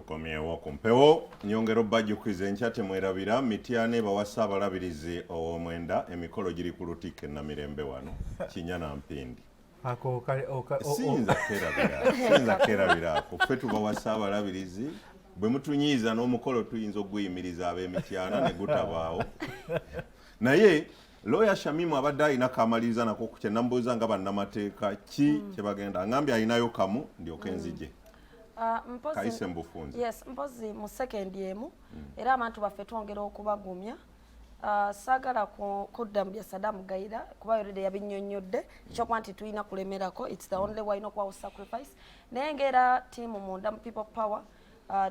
Tukomyewo ku mpewo. Nyongera obbajjukiza, enkya temwerabira, Mityana ebawa Ssaabalabirizi ow'omwenda. Emikolo giri ku Lutikko e Namirembe wano Kinya na Mpindi. Ako Siyinza kerabira, siyinza kerabira ako. Ffe tubawa Ssaabalabirizi. Bwe mutunyiiza n'omukolo tuyinza okuguyimiriza ab'Emityana ne gutabaawo. Naye Lawyer Shamimu abadde alina kamaliriza nako ku kyenamubuuza nga bannamateeka ki kyebagenda. Angambye alinayo kamu, ndyoke nzije. Ah, mpozi- Kayise mu bufunze. Yes, mpozi mu sekendi emu. Era abantu baffe twongera okubagumya. Ah, saagala kudda mu bya Sadamu Gayira kuba already yabinnyonnyodde ekyokuba nti tulina kulemerako. It's the only way, okubawo sacrifice. Naye ngaera tiimu munda mu People Power,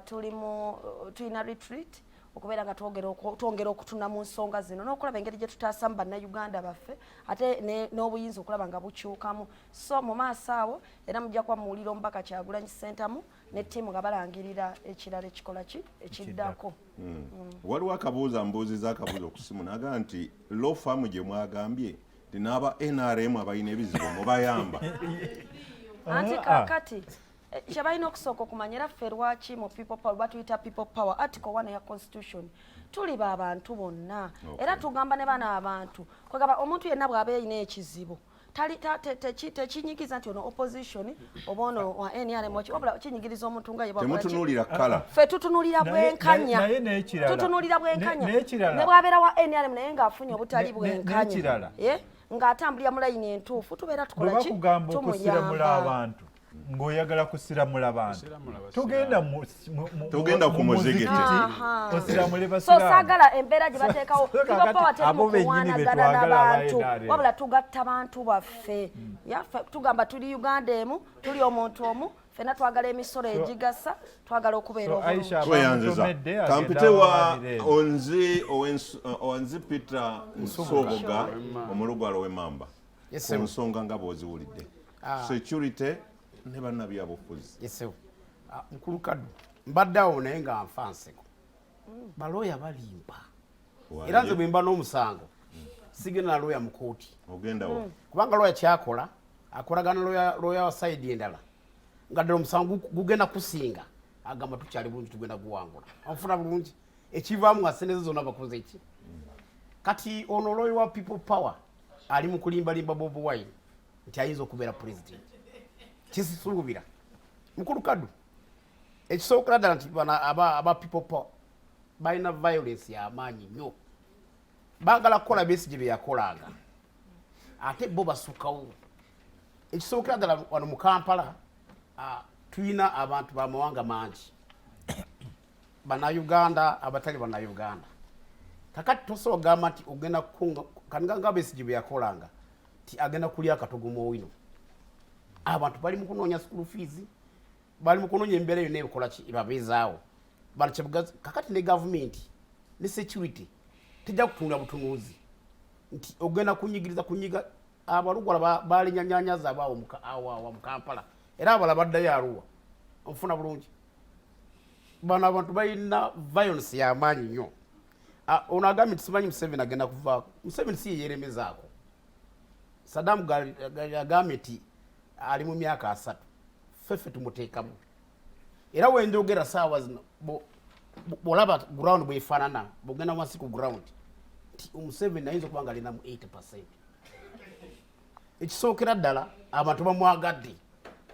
tuli mu tulina retreat okubeera nga twongera okutuna mu nsonga zino n'okulaba engeri gye tutaasamu Bannayuganda baffe, ate n'obuyinza okulaba nga bukyukamu. So mu maaso awo era mujja kuba muwulira omubaka Kyagulanyi Ssentamu ne ttiimu nga balangirira ekirala ekikola ki ekiddako. Waliwo akabuuza, mbuuziza akabuuzo ku simu, naga nti law firm gye mwagambye nti n'aba NRM abalina ebizibu mubayamba. Anti kakati kyebalina okusooka okumanya, era ffe lwaki mu People Power batuyita People Power, Article 1 ya Constitution, tuli ba bantu bonna. Era tugamba ne bana abantu kwegamba omuntu yenna bw'aba erina ekizibu tekinyigiza nti ono opposition oba ono wa NRM, wabula kinyigiriza omuntu nga ye bw'akola ki. Temutunuulira kala. Ffe tutunulira bwenkanya. Naye n'ekirala- Tutunulira bwenkanya. N'ekirala- Ne bw'abeera wa NRM naye ng'afunye obutali bwenkanya, n'ekirala. Ng'atambulira mu layini entuufu, tubeera Bwe tukola ki? bakugamba okusiramula Tumuyamba. abantu, ng'oyagala kusiramula bantu, Kusiramula basiraamu. togenda Togenda ku mu muzigiti. Muzigiti, osiramule So basiraamu. saagala embeera gye bateekawo. So kakati People Power teri abo mu bennyini kuwanagana betwagala n'abantu, aba NRM. wabula tugatta bantu baffe. Yaffe tugamba tuli Uganda emu, tuli omuntu omu, ffenna twagala emisolo egigasa, twagala okubeera So, obulungi. Aisha, Tweyanziza. abamutomedde agenda Kampite wa abamalire. Onzi Peter Nsubuga, omulugwalo w'Emmamba, Yes, ku sir. nsonga nga bw'oziwulidde, security ne bannabyabufuzi. Yes, sir. Ah, mukulu Kaddu, mbadde awo naye nga nfa nseko. Balooya balimba. Era nze bwe mba n'omusango sigenda na looya mu kooti. Ogendawo? Kubanga looya kyakola, akolagana looya wa side endala nga ddala omusango gugenda kusinga, agamba tukyali bulungi, tugenda guwangula. Onfuna bulungi? Ekivaamu nga sente ze zonna bakoze ki. Kati ono looya wa People Power ali mu kulimbalimba Bobi Wine nti ayinza okubeera president. Kisisuubira, mukulu Kaddu. Ekisookera ddala nti bano aba People Power balina violence y'amaanyi nnyo. Baagala kukola Besigye bye yakolanga, ate bo basukkawo. Ekisookera ddala, wano mu Kampala, tulina abantu bamawanga mangi, Bannayuganda, abatali Bannayuganda. Kakati tosobola kugamba nti ogenda kukunga kaninga nga Besigye bwe yakolanga, ti agenda kulya akatogo mu Owino. Abantu bali mu kunoonya school fees, bali mu kunoonya embeera yonna ebikola ki ebabeezaawo. Bano kakati ne gavumenti ne security tejja kutunula butunuuzi nti ogenda kunyigiriza kunyiga abalugwala balinya zaabwe awo awo mu Kampala, era abala baddayo Aruwa. Onfuna bulungi? Bano abantu balina violence y'amaanyi nnyo. Ah, ono agambye nti simanyi Museveni agenda kuvaako. Museveni si yeyeremezaako. Sadamu agambye nti ali mu myaka 30, ffeffe tumuteekamu. Era wenjogera saawa zino, bwolaba ground bwefaanana, bwogenda wansi ku ground nti Museveni ayinza okuba nga alinamu 80. Ekisookera ddala, abantu bamwagadde.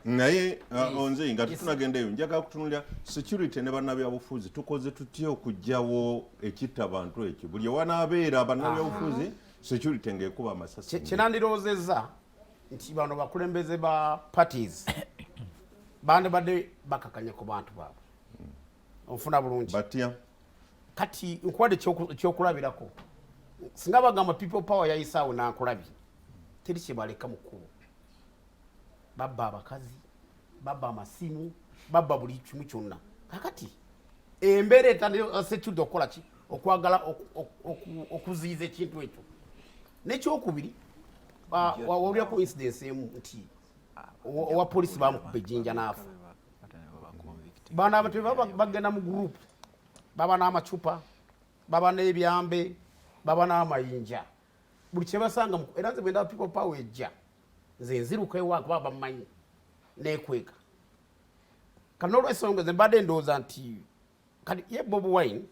Naye onze nga tetunagenda eyo, njagala kutunulira security ne bannabyabufuzi. Tukoze tutya okugjawo ekitta bantu ekyo? Buli ewanaabeera bannabyabufuzi, security ng'ekuba amasasi. Kyenandirowoozezza nti bano bakulembeze ba parties bandibadde bakakanya ku bantu baabwe. Onfuna bulungi? Batya? Kati nkuwadde ekyokulabirako. Singa bagamba People Power yayisaawo nankulabye, teri kyebaleka mu kkubo. Babba abakazi, babba amasimu, babba buli kimu kyonna. Kakati embeera etandika security okukola ki? Okwagala okuziyiza ekintu ekyo. Nekyokubiri, wawulirako incidence emu nti owa polisi bamukuba ejjinja n'afa. Bano abantu baba bagenda mu group, baba n'amacupa, baba n'ebyambe, baba n'amayinja, buli kyebasanga. Era nze bwendaba People Power ejja, nze nziruka ewange kuba bamanyi nekweka. Kati n'olwensonga nze mbadde ndowooza nti kati ye Bobi Wine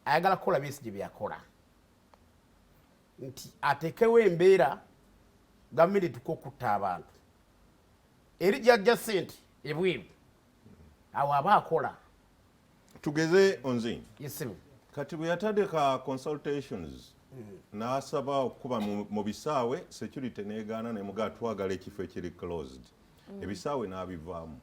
ayagala kukola Besigye byeyakola, nti ateekewo embeera gavumenti etuke okutta abantu eri gyajja sente ebweru, awo aba akola. Tugeze onzi. Yesibu. Kati bwe yatandika consultations n'asaba okukuba mu bisaawe, security negaana, nemugaa twagala ekifo ekiri closed. Ebisaawe n'abivaamu.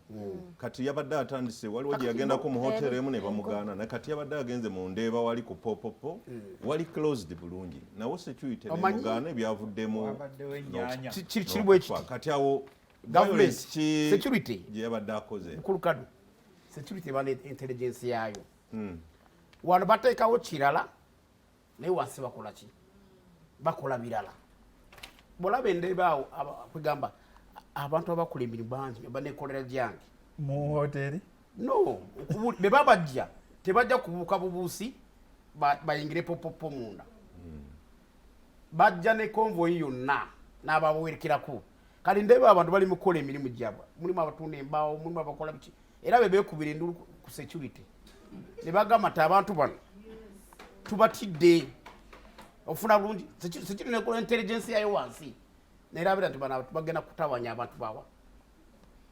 Kati yabadde atandise, waliwo gye yagendako mu hotel emu ne bamugaana, naye kati yabadde agenze mu Ndeeba, wali ku Popopo, wali closed bulungi, nawo security nemugaana, ebyavuddemu Wabaddewo ennyaanya. Kiri bwe kiti. Kati awo Government, violence ki security. gye yabadde akoze? Mukulu Kadu, security eba ne intelligence yaayo. Wano bateekawo kirala, naye wansi bakola ki? Bakola birala. Bwolaba endeeba awo, kwegamba abantu abakola emirimu bangi banekolera gyange mu hoteri. No, be babajja tebajja kubuuka bubuusi bayingire Popopo munda. Bajja ne convoy yonna n'abawerekerako. Kati ndeba abantu bali mu kukola emirimu gyabwe, mulimu abatunda embaawo, mulimu abakola biki, era be beekubira endulu ku security ne bagamba nti abantu bano tubatidde. Ofuna bulungi, security nekola intelligence yayo wansi nerabira nti bano abantu bagenda kutawanya abantu bawa,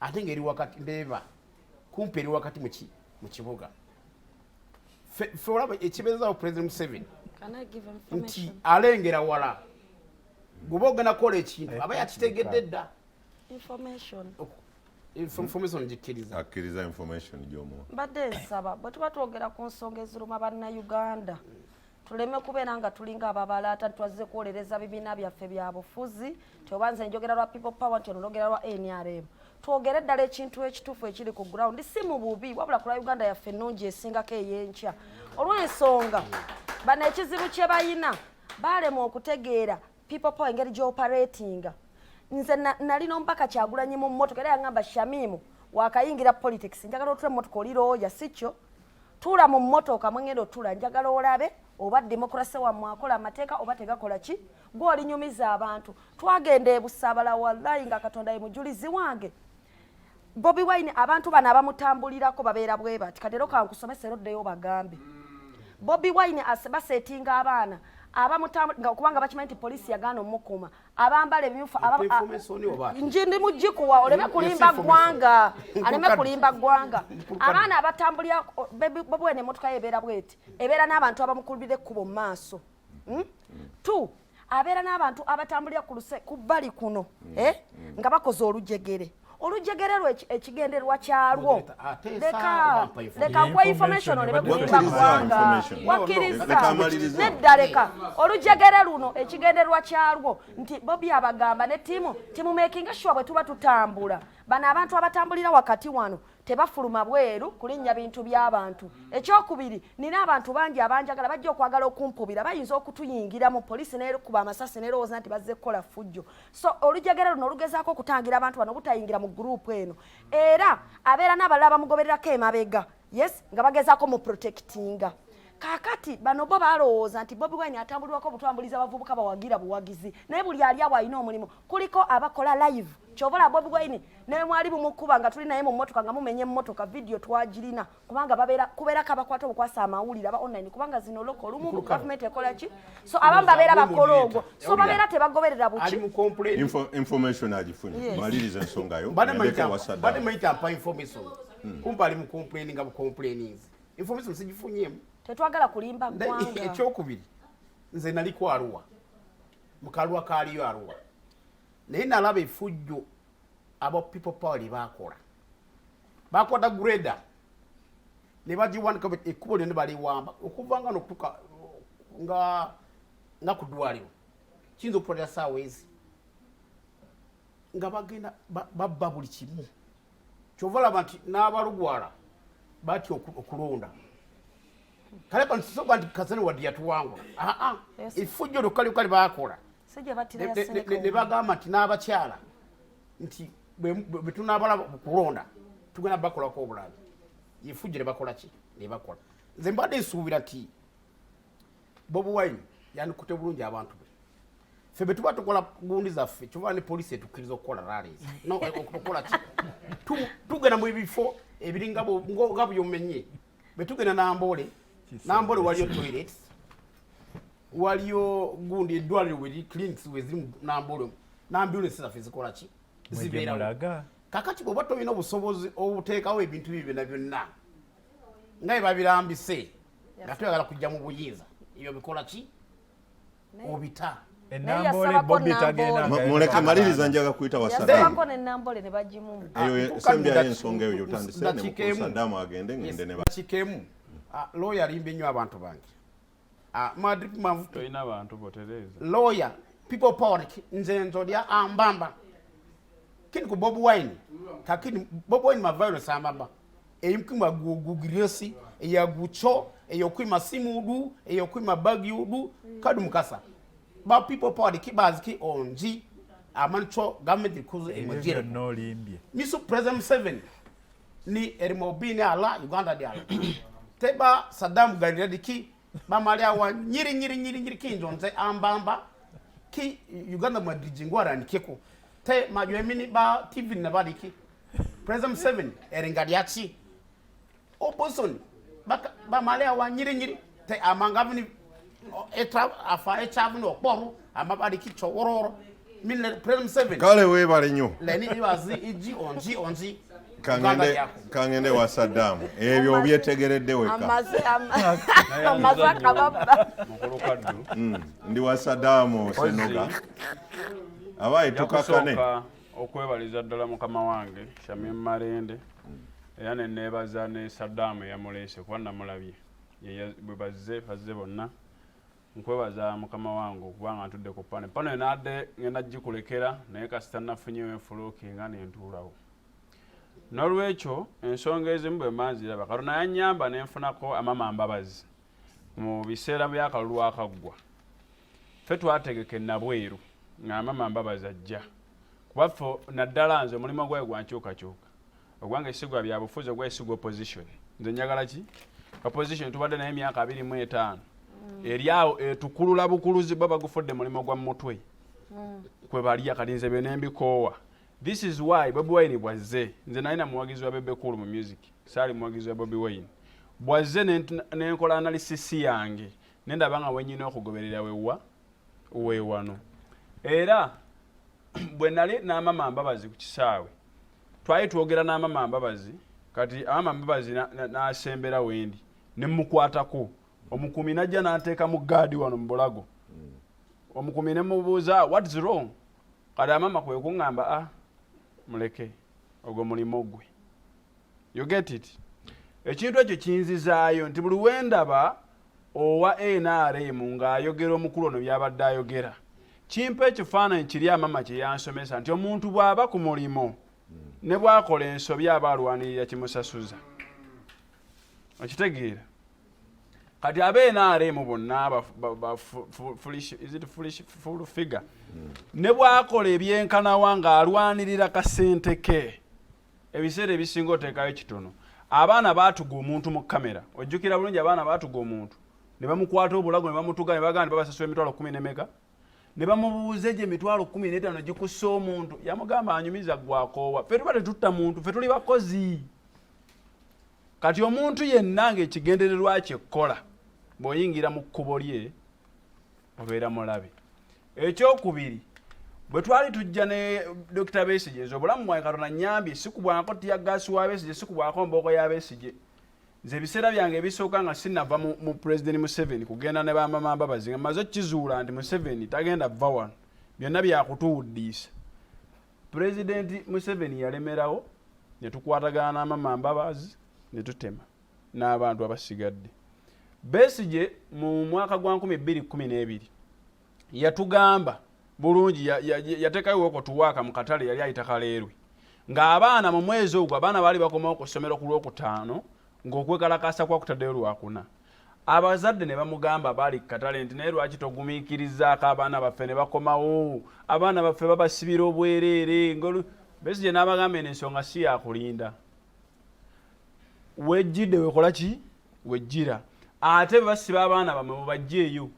ate ngaeri wakati Ndeeba, kumpi eri wakati mu kibuga. Fe olaba ekibeezawo President Museveni Can I give nti information? alengera wala. Bw'oba ogenda kukola ekintu, aba yakitegedde dda. Information. Information gikkiriza. Akkiriza information gy'omuwa. Mbadde nsaba bwe tuba twogera ku nsonga eziruma Bannayuganda, tuleme kubeera nga tulinga ababalaata twazze kwolereza bibiina byaffe bya bufuzi, ti oba nze njogera lwa People Power, nti ono njogera lwa NRM. Twogere ddala ekintu ekituufu ekiri ku ground, si mu bubi, wabula ku lwa Uganda yaffe ennungi esingako ey'enkya. Olw'ensonga bano ekizibu kye bayina, baalemwa okutegeera People Power engeri gy'operatinga. Nze nalina omubaka Kyagulanyi mu mmotoka, era yaŋŋamba, "Shamimu, wakayingira politics, njagala otule emmotoka, oli looya, si kyo? Tuula mu mmotoka mwengenda otula, njagala olabe oba democracy wammwe akola amateeka oba tegakola ki, gwe olinyumiza abantu." Twagenda ebusabala, wallahi nga Katonda ye mujulizi wange, Bobi Wine abantu bano abamutambulirako babeera bwe bati. Kati era kankusomesa, era oddeyo bagambe Bobi Wine basetinga abaana abamutambulira kubanga bakimanyi nti poliisi yagaana omukuuma, abambala ebimyufu. Information oba ati? Nji ndi mugikuwa oleme kulimba Yes, ggwanga, aleme Mukulu kulimba ggwanga. Mukulu. Abaana abatambulira Bobi Wine, emmotoka ye ebeera bweti, ebeera n'abantu abamukulubira ekkubo mu maaso. Two, abeera n'abantu abatambulira ku luse ku bbali kuno, eh? Nga bakoze olujegere. Olujegere lwe ekigendererwa kyalwo, Moderator, ateesa leka oba mpa information? Leka nkuwa information oleme kulimba Wakkiriza ggwanga. information. Wakkiriza. Leka amalirize. Nedda, leka. Olujegere luno ekigendererwa kyalwo nti Bobi abagamba ne ttiimu timumakinga sure bwe tuba tutambula, bano abantu abatambulira wakati wano tebafuluma bweru kulinnya bintu by'abantu. Ekyokubiri, nina abantu bangi abanjagala, bajja okwagala okumpubira, bayinza okutuyingiramu, poliisi nekuba amasasi nerowooza nti bazze kukola ffujjo. So olujegere luno olugezaako okutangira abantu bano obutayingira mu gurupu eno. Era abeera n'abalala bamugobererako emabega, yes, nga bagezaako mu protectinga. Kaakati bano bo balowooza nti Bobi Wine atambulirwako obutambuliza abavubuka bawagira buwagizi, naye buli ali awo alina omulimu. Kuliko abakola live. Kyova olaba Bobi Wine ne mwali bumukuba nga tuli naye mu mmotoka, nga mumenya emmotoka, vidiyo twagirina, kubanga babeera kubeerako abakwata obukwasa amawulire aba online, kubanga zino loko olumu gavumenti ekola ki, so abamu babeera bakola ogwo, so babeera tebagoberera Ali buki. mu complaint. Information agifunye. Yes. Maliriza ensonga yo. Mbadde Ndeke mayita wa Saddam. mbadde mayita mpa information, kumpa ali mu complaining nga bu complaining, information sigifunyemu. Tetwagala kulimba ggwanga. Ekyokubiri, nze naliko Arua, mu Kaluwa kaaliyo Arua, naye nalaba efujjo aba People Power lye bakola. Bakwata grader ne bagiwanika, ekkubo lyonna baliwamba okuva nga nokutuka nga ku ddwaliro, kiyinza okutwalira saawa ezi, nga bagenda babba buli kimu. Kyova olaba nti n'abalugwala batya okulonda. Kale kano nti Kasani wadde yatuwangula, aa, Yes. effujjo lyokka lyokka lyebakola. Si gye battira ya Ne bagamba nti n'abakyala nti bwe tunaabala kulonda tugenda bakolako obulabe. Efujjo ne bakola ki, ne bakola. Nze mbadde nsuubira nti Bobi Wine yandikutte bulungi abantu be. Ffe bwe tuba tukola gundi zaffe, kyova ne poliisi etukkiriza okukola rallies, no, okukola ki, tugenda mu bifo ebiringa nga byomenye. Bwe tugenda Namboole, Namboole waliyo toilets, waliyo gundi, eddwaliro weri, clinics weziri mu Namboole, n'ambulance zaffe zikola ki, zibeerawo. Mulaga. Kakati bw'oba tolina obusobozi obuteekawo ebintu byo byonna byonna nga bye babirambise nga toyagala kujja mu buyinza, ebyo bikola ki, obita. Enambole Yasabako Bobi Namboole. tagenda. Muleke maliriza, njaga kuyita wa Saddam. Yasabako nenambole ne bagimumu. Eyo Ah, sembyayo ensonga eyo gyotandise ne dakiika mukulu emu. Saddam agende, ngende ne Dakiika emu. Ah, lawyer alimbye nnyo abantu bange. Ah, Madrid Mavuto. Tolina bantu botereeza. Lawyer, people power, nze nzolya ambamba kini ku Bob Wine, kakini Bob Wine ma violence ambamba eyimkwima gugiresi eyagucho eyokwima simudu eyokwima bagiudu kadu mukasa ba people power kibazi ki onji amancho government kuzo Ebyo emojere. byonna olimbye. Misu President Museveni ni erimobini ala Uganda di ala teba Saddam galiredi ki bamali awa nyiri nyiri nyiri nyiri kinjonze ambamba ki Uganda mwadijingwara nikeko te majwemini ba TV na baliki President Museveni eringali opposition bamali awa nyiri nyiri te amangavini etra afa echavini okporu amabaliki chowororo mine President Museveni. Kale, weebale nnyo. Leni iwazi iji onji onji Uganda Kangende, yako. kangende wa Saddam, ebyo obyetegeredde weka. Amaze akababba. Mukulu Kaddu. Ndi wa Saddam Senoga abaye tukakane. Nja kusooka okwebaliza ddala mukama wange Shamim Malende, era neneebaza ne Saddam eyamuleese kuba namulabye. Bwe bazze bonna, nkwebaza mukama wange okubanga ntudde ku pano pano enadde ngenda gikulekera, naye kasita nafunyewo enfuluukinga nentuulawo. N'olwekyo ensonga ezimu bwe mba nziraba, Katonda yannyamba nenfunako Amama Mbabazi mu biseera by'akalulu akaggwa. Ffe twategeka enabweru ng'Amama Mbabazi ajja, kuba ffe naddala nze omulimu gwayo gwankyukakyuka, ogwange si gwa byabufuzi, ogwaye si gwa opposition. Nze njagala ki opposition tubadde naye emyaka 25 eri awo etukulula bukuluzi, bwe bagufudde mulimu gwa mutwe kwe balya. Kati nze bye nembikoowa. This is why Bobi Wine bwazze, nze nali na muwagizi wa Bebe Cool mu music, saali muwagizi wa Bobi Wine. Bwazze nenkola analysis yange, nendaba nga wenyina okugoberera wewa wewano. Era bwe nali n'Amama Mbabazi ku kisaawe, twali twogera n'Amama Mbabazi. Kati Amama Mbabazi n'asembera wendi ne mukwatako, omukuumi najja n'anteeka mu gaadi wano mu bulago. Omukuumi ne mubuuza, "What is wrong?" Kati Amama kwe kuŋŋamba, "Ah, muleke, ogwo mulimu gwe." You get it? Ekintu ekyo kinzizaayo nti buli wendaba owa NRM ng'ayogera omukulu ono byabadde ayogera, kimpa ekifaananyi kiri Amama kye yansomesa nti omuntu bw'aba ku mulimu ne bw'akola ensobi aba alwanirira kimusasuza. Okitegeera? Kati aba NRM bonna is it foolish, full figure ne bw'akola ebyenkanawa ng'alwanirira kasente ke, ebiseera ebisinga oteekayo kitono. Abaana baatuga omuntu mu kamera, ojjukira bulungi, abaana baatuga omuntu ne bamukwata obulago ne bamutuga ne bagamba nti babasasula 100,000 nemeka, ne bamubuuza egyo 15,000 gikussa omuntu, yamugamba anyumiza gwakoowa. Ffe tuba tetutta muntu, ffe tuli bakozi. Kati omuntu yenna ng'ekigendererwa kye kkola, bw'oyingira mu kkubo lye obeera mulabe. Ekyokubiri, bwe twali tujja ne Dr Besigye, nze obulamu bwange Katonda nyambye sikubwako teargas wa Besigye, sikubwako mbooko ya Besigye. Nze ebiseera byange ebisooka nga sinava mu President Museveni kugenda ne bamama Mbabazi, nga maze okukizuula nti Museveni tagenda va wano, byonna byakutuwuddiisa. President Museveni yalemerawo ne tukwatagana n'Amama Mbabazi ne tutema n'abantu abasigadde. Besigye mu mwaka gwa 2012 yatugamba bulungi, yateekayo woko tuwaaka mu katale, yali ayita Kaleerwe, ng'abaana mu mwezi ogwo abaana baali bakomawo ku ssomero ku Lwokutaano, ng'okwekalakaasa kwakutaddeyo Lwakuna. Abazadde ne bamugamba baali ku katale nti, "Naye lwaki togumiikirizaako abaana baffe ne bakomawo? Abaana baffe babasibira obwereere." Besigye n'abagamba, "Eno ensonga si yakulinda, wejjidde wekola ki wejjira, ate bwe basiba abaana bamwe mubajjeeyo,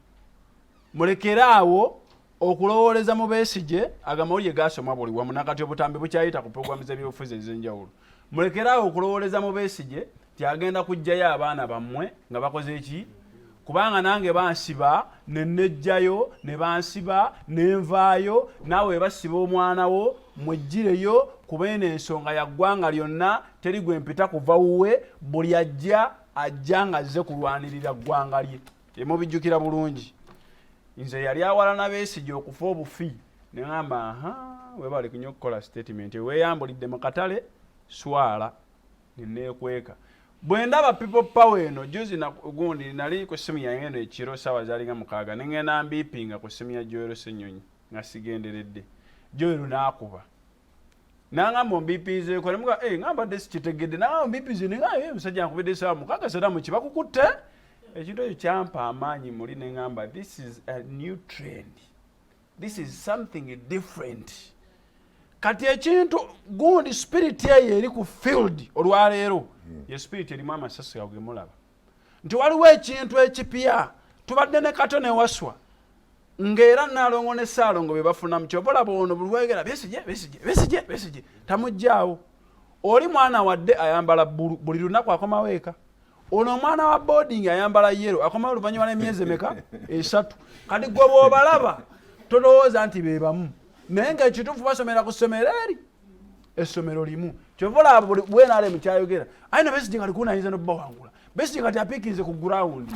mulekere awo." Okulowooleza mu Besigye, agamawulire gasomwa buli wamu nakati obutambi bukyayita ku pulogulaamu z'ebyobufuzi ez'enjawulo. Mulekere awo okulowooleza mu Besigye nti agenda kuggyayo abaana bammwe nga bakoze ki? Kubanga nange bansiba ne neggyayo ne bansiba ne nvaayo, naawe basiba omwana wo mweggireyo kuba eno ensonga ya ggwanga lyonna, teri gwe mpita kuva wuwe, buli ajja ajja ng'azze kulwanirira ggwanga lye. Emubijjukira bulungi. Nze yali awalana Besigye okufa obufi ne ŋŋamba aha webale kunyo okukola statement weeyambulidde mu katale swala ne neekweka. Bwe ndaba people power eno juzi na gundi nali ku ssimu yange eno ekiro ssaawa zaalinga 6 ne ŋŋenda mbiipinga ku ssimu ya Joel Ssenyonyi nga sigenderedde. Joel n'akuba nangamba ombipizeeko ne mugamba eh, nga mbadde sikitegedde nangamba ombipize ne ngamba eh, musajja nkubidde essaawa 6 Sadamu kibakukutte ekintu ekyo kyampa amaanyi muli ne ngamba this is a new trend, this is something different. Kati ekintu gundi spirit eyo eri ku field olwaleero ye spirit erimu amasasi ago gemulaba nti waliwo ekintu ekipya. Tubadde ne Kato ne Waswa ng'era Naalongo ne Ssaalongo be bafunamu, kyova olaba ono buli lwayogera Besigye Besigye Besigye Besigye tamuggyaawo. Oli mwana wadde ayambala bbulu buli lunaku akomawo eka, ono omwana wa boarding ayambala yellow akomawo oluvannyuma lw'emyezi emeka 3. Kati gwe bw'obalaba tolowooza nti be bamu, naye ng'ekituufu basomera ku ssomero eri essomero limu. Kyova olaba buli bwenarem kyayogera aye ne Besigye kati kunayinza n'obbawangula. Besigye kati apiikinze ku ground,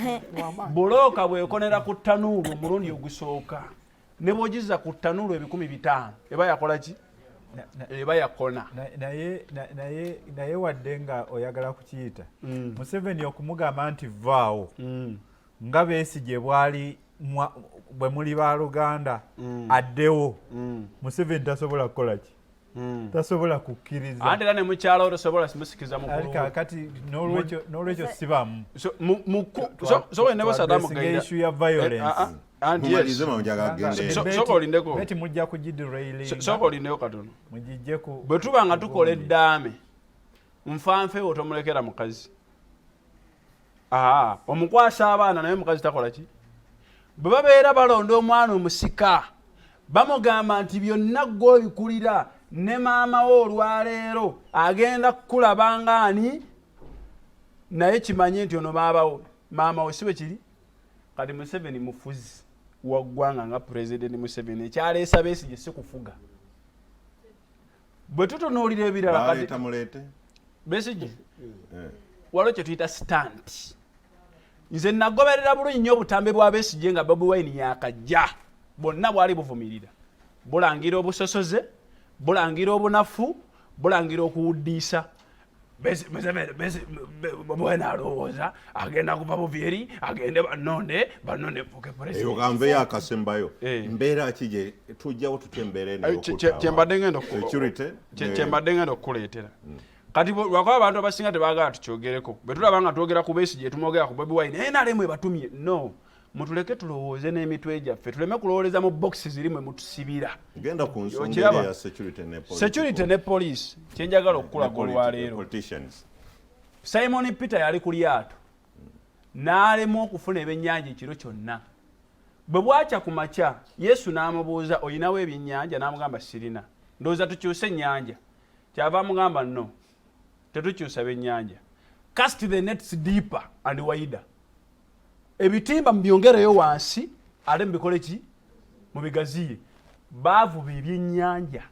bulooka bwekonera ku ttanuulu omulundi ogusooka ne bw'ogizza ku ttanuulu 500,000 eba yakola ki? Eba yakona. Naye wadde nga oyagala kukiyita Museveni okumugamba nti vaawo nga Besigye bwali bwe muli baluganda addewo, Museveni tasobola kukola ki? Tasobola kukkiriza. Ate era ne mukyala wo tosobola simusikiza mukulu. Kati n'olwekyo sibamu. So ne Saddam Gaida issue ya violence. Mumalize mama njagala kugenda. Sooka olindeko. Beti mujja kugiderailinga. Sooka olindeko katono. Mugijje ku bwe tuba nga tukola eddaame nfanfe otomulekera mukazi. Omukwasa abaana naye omukazi takola ki? Bwe babeera balonda omwana omusika bamugamba nti byonna ggwe obikulira ne maama wo olwaleero agenda kukulaba ng'ani, naye kimanye nti ono maama wo si bwe kiri. Kati Museveni mufuzi wa ggwanga nga Pulezidenti Museveni ekyaleesa Besigye si kufuga. Bwe tutunuulira ebirala kati Besigye waliwo kye tuyita stunt. Nze nagoberera bulungi nnyo obutambi bwa Besigye nga Bobi Wine yakajja, bwonna bwali buvumirira, bulangira obusosoze, bulangira obunafu, bulangira okuwuddiisa. Bobi Wine alowooza agenda kuva buvi eri agende bannonde bannonde nfuuke president. Eyo kanveyo akasembayo. Mbeera ki gye tujjawo tutya embeera eno ey'okutta Kyembadde ngenda Security kyembadde ngenda okukuleetera. Kati lwakuba abantu abasinga tebaagala tukyogereko, bwe tulaba nga twogera ku Besigye tumwogera ku Bobi Wine NRM ebatumye. No, mutuleke tulowooze n'emitwe gyaffe, tuleme kulowooleza mu boxes ziri mwe mutusibira. Genda ku nsonga ya security ne police. Security ne police kyenjagala okukulaga olwaleero. Politicians. Simon Peter yali ku lyato n'alemwa okufuna ebyennyanja ekiro kyonna. Bwe bwakya ku makya Yesu n'amubuuza olinawo ebyennyanja, n'amugamba sirina. Ndowooza tukyuse ennyanja. Kyava amugamba no, tetukyusa byennyanja. Cast the nets deeper and wider. Ebitimba mubyongereyo wansi ate mubikole ki? Mubigaziye. Baavuba ebyennyanja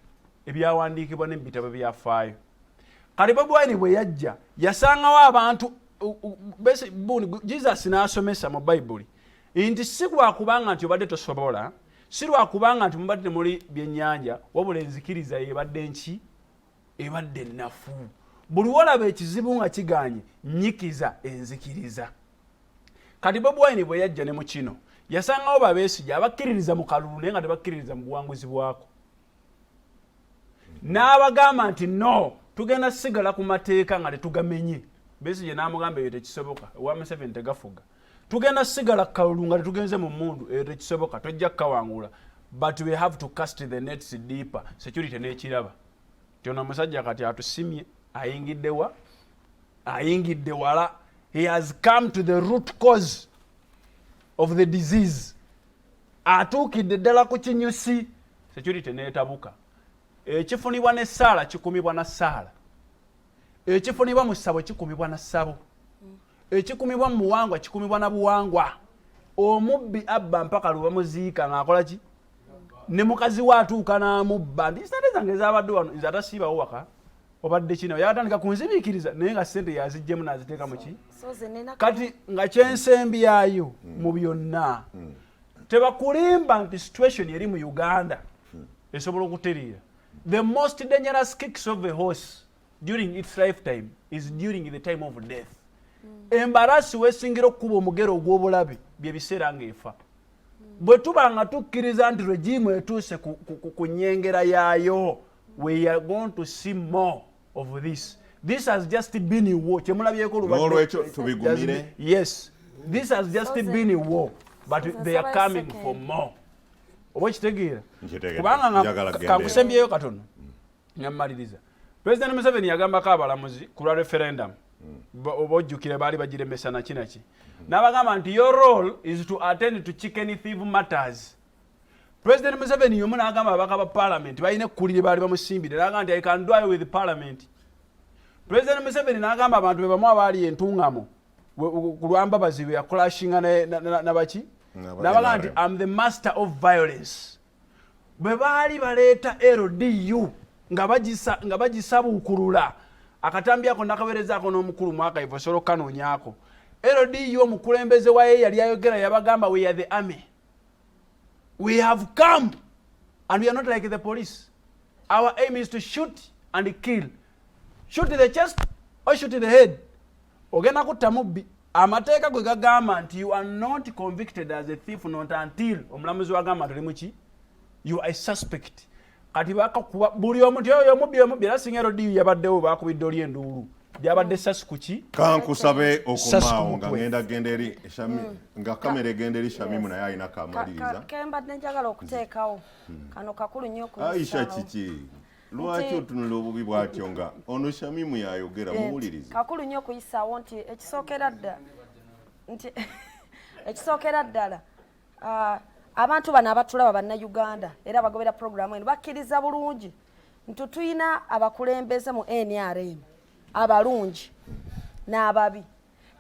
ebyawandiikibwa ne mu bitabo byafaayo. Kati Bobi Wine bwe yajja yasangawo abantu Jesus n'asomesa mu Bayibuli nti si lwakubanga nti obadde tosobola, si lwakubanga nti mubadde temuli byennyanja, wabula enzikiriza ebadde nki? Ebadde nnafu. Buli wolaba ekizibu nga kiganye, nnyikiza enzikiriza. Kati Bobi Wine bwe yajja ne mu kino yasangawo babesigye abakkiririza mu kalulu naye nga tebakkiririza mu buwanguzi bwako. N'abagamba nti no, tugenda sigala ku mateeka nga tetugamenye. Besigye n'amugamba ebyo tekisoboka, ewa Museveni tegafuga. Tugenda sigala ku kalulu nga tetugenze mu mmundu, ebyo tekisoboka, tojja kukawangula. But we have to cast the nets deeper. Security n'ekiraba. Nti ono omusajja kati atusimye, ayingidde wa? Ayingidde wala. He has come to the root cause of the disease. Atuukidde ddala ku kinyusi, security neetabuka. Ekifunibwa n'essaala kikumibwa na ssaala, ekifunibwa mu ssabo kikumibwa na ssabo, ekikumibwa mu buwangwa kikumibwa na buwangwa. Omubbi abba mpaka lwe bamuziika ng'akola ki? Ne mukazi we atuuka n'amubba nti sente zange zabadde wano, nze atasiibawo waka obadde kino yatandika kunzibiikiriza, naye nga sente yaziggyemu n'aziteeka mu ki. So ze nina. Kati nga kyensembyayo mu byonna, tebakulimba nti situation eri mu Uganda esobola okutereera. The most dangerous kicks of a horse during its lifetime is during the time of death. Embarasi wesingira okukuba omugero ogw'obulabe byebiseera ng'efa. Bwe tuba nga tukkiriza nti regime etuuse ku nyengera yaayo, we are going to see more of this. This has just been war. Kyemulabyeko lubadde- N'olwekyo tubigumire. Yes, this has just been a war, but So they are nsaba coming second. for more. Oba okitegeera? Nkitegedde. Kubanga nga- Njagala genda. kankusembyeyo katono nga mmaliriza. President Museveni yagambako abalamuzi ku lwa referendum. Oba ojjukire, baali bagiremesa naki naki, n'abagamba nti your role is to attend to chicken thief matters. President Museveni yomu n'agamba ababaka ba parliament balina ekkulire baali bamusimbire, n'agamba nti I can do away with parliament. President Museveni n'agamba abantu be bamu abaali entungamo ku lwambabazi bwe yakulashinga nabaki, N'aba n'abagamba nti NRM. Am the master of violence. Bwe baali baleeta LDU nga bagisabuukulula, akatambi ako nakaweerezaako n'omukulu mwaka ivo osobola okukanoonyaako. LDU omukulembeze wayo yali ayogera, yabagamba, "We are the army. We have come and we are not like the police. Our aim is to shoot and kill, shoot the chest or shoot the head." Ogenda kutta mubbi, amateeka gwe gagamba nti you are not convicted as a thief not until omulamuzi wagamba nti oli muki, you are a suspect. Kati bakakuba buli omu nti oyo omubbi, omubbi. Era singa LDU yabaddewo, bakubidde oli enduulu, byabadde sasi kuki? Kankusabe Sasi ku okomaawo nga mutwe. ngenda genda eri Shami, nga kamera egenda eri Shamimu, naye alina kamaliriza. Kembadde njagala okuteekawo kano kakulu nnyo Aisha, okuyisaawo. Kiki? Lwaki otunula obubi bw'atyo nga ono Shamimu yayogera? Muwulirize. Kakulu nnyo okuyisaawo nti ekisookera ddala, abantu bano abatulaba, Bannayuganda era abagobera puroguramu eno, bakkiriza bulungi nti tulina abakulembeze mu NRM abalungi n'ababi,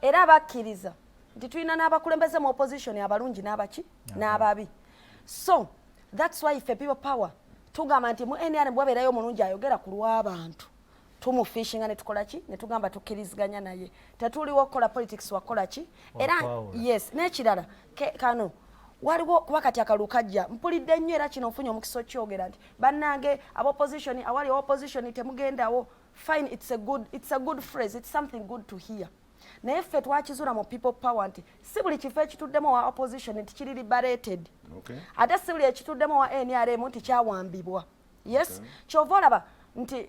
era bakkiriza nti tulina n'abakulembeze mu opposition abalungi n'abaki n'ababi. So that's why ffe People Power tugamba nti mu NRM bwabeerayo omulungi ayogera ku lw'abantu, tumufishinga ne tukola ki? Ne tugamba tukkiriziganya naye. Tetuliwo okukola politics wakola ki era. Wakwawula. Yes, n'ekirala kano waliwo kuba kati akalulu kajja, mpulidde nnyo era kino nfunye omukisa okyogera nti bannange abopposition, awali opposition temugendawo. Fine, it's a good phrase, it's something good to hear, naye ffe twakizuula mu People Power nti si buli kifo ekituddemu wa opposition nti kiri liberated. Ate si buli ekituddemu wa NRM nti kyawambibwa. Yes, kyova olaba nti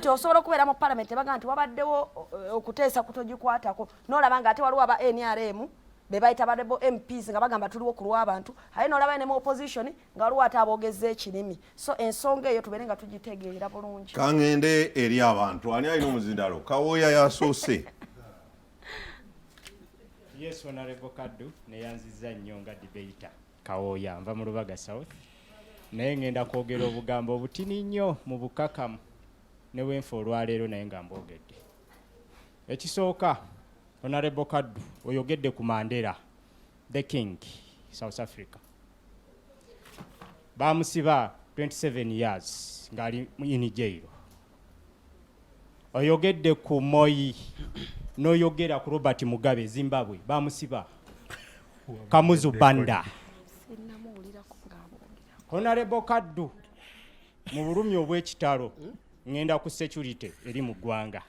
osobola okubeera mu parliament, tebaga nti wabaddewo okuteesa kutogikwatako, nolaba nga ate waliwo aba NRM be bayita ba rebel MPs nga bagamba tuliwo ku lw'abantu, aye nolaba ne mu opposition nga waliwo ate aboogezza ekirimi. So ensonga eyo tubeere nga tugitegeera bulungi. Kaŋŋende eri abantu. Ani alina omuzindalo? Kawooya yasoose. Yes, Honorable Kaddu, neyanziza nnyo nga debater Kawooya, nva mu Lubaga South, naye ngenda kwogera obugambo obutini nnyo mu bukakamu ne bwenfa olwaleero, naye nga mbwogedde. Ekisooka, Honorable Kaddu, oyogedde ku Mandela, the king, South Africa. Bamusiba 27 years ng'ali in jail. Oyogedde ku Moi, n'oyogera ku Robert Mugabe, Zimbabwe, bamusiba Kamuzu Banda. Sinnamuwulirako ng'aboogera. Honorable Kaddu, mu bulumi obw'ekitalo, ŋŋenda ku security eri mu ggwanga.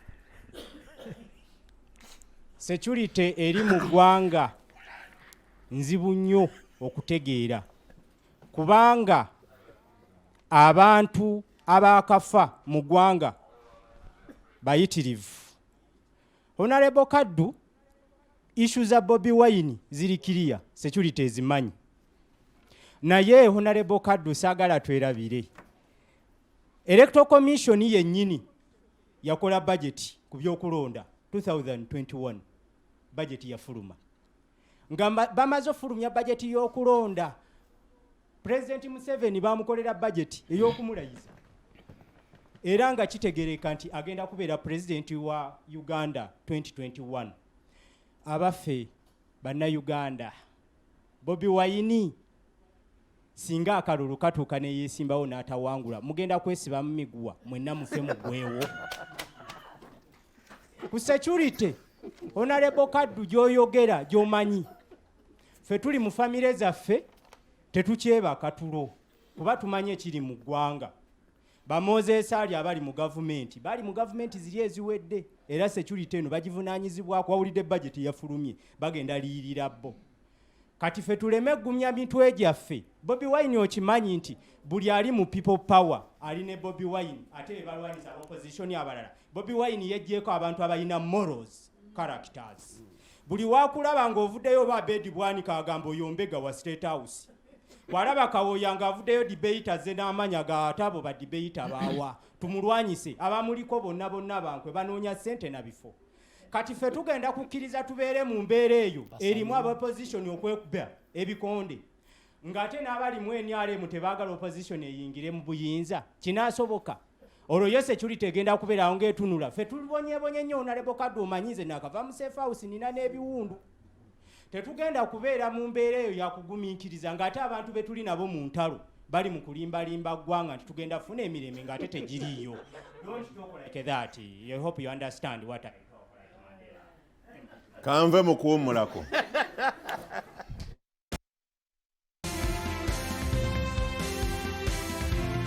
Security eri mu ggwanga nzibu nnyo okutegeera, kubanga abantu abaakafa mu ggwanga bayitirivu. Honorable Kaddu, issue za Bobi Wine ziri clear, security ezimanyi, naye Honorable Kaddu, saagala twerabire Electoral Commission yennyini yakola budget ku byokulonda 2021. Budget yafuluma nga bamaze ofulumya budget y'okulonda. Pulezidenti Museveni bamukolera bajeti ey'okumulayiza era nga kitegereka nti agenda kubeera pulezidenti wa Uganda 2021. Abaffe Bannayuganda, Bobi Wine singa akalulu katuuka neyesimbawo n'atawangula, mugenda kwesiba mu miguwa mwenna mufe mugwewo. Ku security, Honorable Kaddu, gy'oyogera gy'omanyi, ffe tuli mu famire zaffe tetukyebaka tulo kuba tumanyi ekiri mu ggwanga. Bamoses ali abali mu gavumenti bali mu gavumenti ziri eziwedde, era security eno bagivunaanyizibwako. Wawulidde budget yafulumye, bagenda liyirira bo. Kati ffe tuleme gumya mitwe gyaffe. Bobi Wine, okimanyi nti buli ali mu People Power ali ne Bobi Wine, ate be balwanyisa opposition abalala. Bobi Wine yeggyeko abantu abalina morals, characters. Buli wakulaba ng'ovuddeyo oba Abedi Bwanika agamba oyo mbega wa State House, bw'alaba Kawooya ng'avuddeyo debate azze n'amanya gaate, abo ba debater baawa tumulwanyise. Abamuliko bonna bonna bankwe, banoonya ssente na bifo. Kati ffe tugenda kukkiriza tubeere mu mbeera eyo erimu aba opposition okwekuba ebikonde, ng'ate n'abali mu NRM tebaagala opposition eyingire mu buyinza? Kinaasoboka? Olwo yo security egenda kubeerawo ng'etunula. Ffe tulibonyebonye nnyo. Honorable Kaddu, omanyize nakava mu safe house, nina n'ebiwundu. Tetugenda kubeera mu mbeera eyo yakugumiikiriza ng'ate abantu be tuli nabo mu ntalo bali mu kulimbalimba ggwanga nti tugenda kufuna emirembe ng'ate tegiriiyo. Don't talk like that. I hope you understand what I talk like Mandela. Kanve mu kuwummulako.